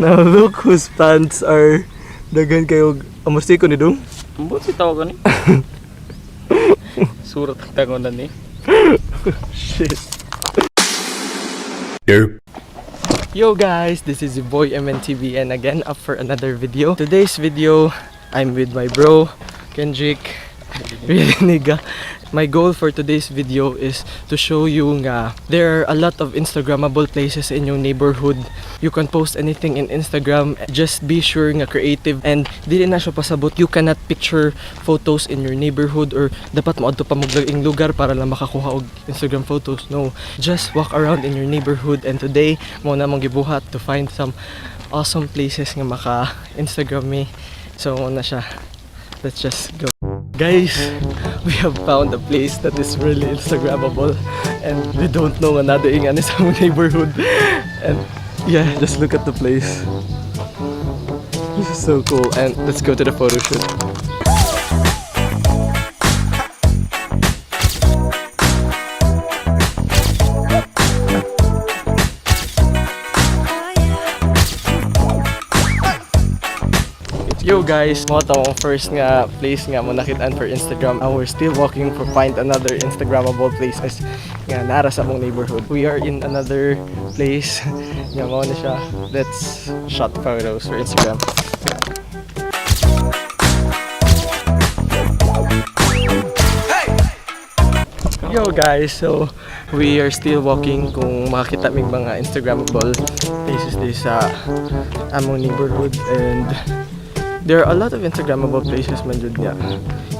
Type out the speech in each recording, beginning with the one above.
Now look whose pants are daghan kayo amusti ko ni dong. Ambot si tawag ni. Surat ang tangonan ni. Shit. Derp. Yo guys, this is your boy MNTV and again up for another video. Today's video, I'm with my bro, Kendrick. Really nigga. My goal for today's video is to show you nga there are a lot of Instagrammable places in your neighborhood. You can post anything in Instagram. Just be sure nga creative and dili na siya pasabot. You cannot picture photos in your neighborhood or dapat moadto pa mo og lugar para lang makakuha og Instagram photos. No, just walk around in your neighborhood, and today mao na among gibuhat to find some awesome places nga maka Instagram me. So mao na siya. Let's just go. Guys, we have found a place that is really Instagrammable and we don't know nga naa diay ani sa among neighborhood. And yeah, just look at the place. This is so cool, and let's go to the photo shoot. Yo guys, mao to ang first nga place nga among nakitaan for Instagram. We're still walking for find another Instagrammable places nga naa ra sa among neighborhood. We are in another place nga mao na siya. Let's shot photos for Instagram. Yo guys, so we are still walking kung makakita mig mga Instagrammable places diri sa among neighborhood, and there are a lot of Instagrammable places man jud nga.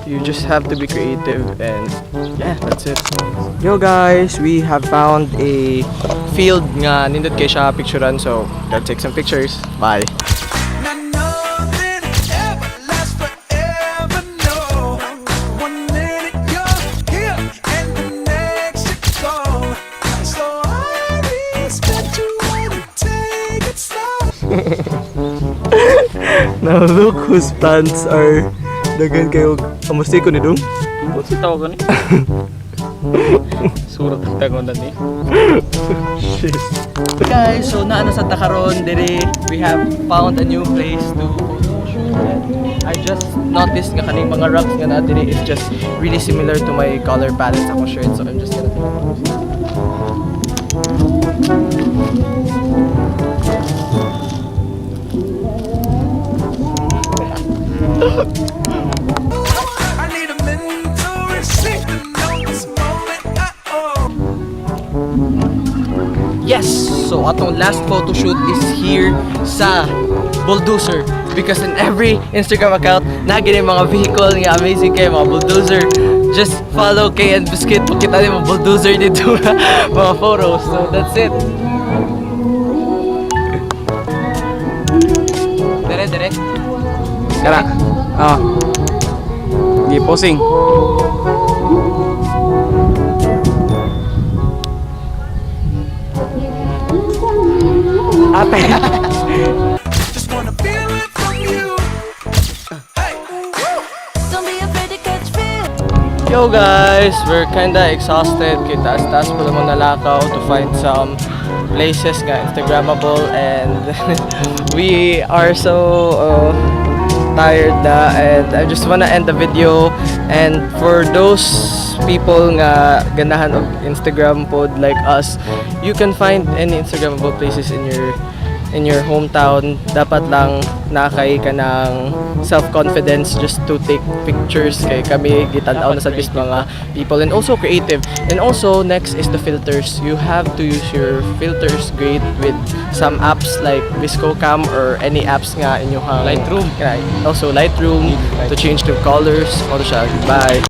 You just have to be creative and yeah, that's it. Yo guys, we have found a field nga nindot kay siya picturean, so gotta take some pictures. Bye. Now nothing ever lasts forever, no. One minute you're here and the next you're gone. So I respect you wanna take it slow. Now look whose pants are daghan kayo amusti ko ni dong. Ambot si tawag ni. Surat ang tangonan ni. Shit. Guys, so naa na sad ta karon diri, we have found a new place to photo shoot. And I just noticed nga kaning mga rocks nga naa diri is just really similar to my color palette sa akong shirt. So I'm just gonna take photos. I need a mentor to know this moment. Oh. Yes! So atong last photo shoot is here sa bulldozer, because in every Instagram account naa gyud mga vehicle nga amazing kay mga bulldozer. Just follow K and Biscuit, makita nimo bulldozer dito mga photos. So that's it. Dere dere. Kara. Ah. Di posing. Ate. Just wanna feel it from you. Hey. Don't be afraid to catch feels. Yo guys, we're kinda exhausted kay taas-taas pa naman nalakaw to find some places nga Instagrammable, and we are so tired na, and I just wanna end the video. And for those people nga ganahan og Instagram pod like us, you can find any Instagrammable places in your hometown. Dapat lang nakay ka ng self-confidence just to take pictures kay kami gitan-aw na sa bis mga people, and also creative. And also next is the filters. You have to use your filters great with some apps like VSCOcam or any apps nga inyong Lightroom. Also Lightroom to change the colors. Mao siya. Bye.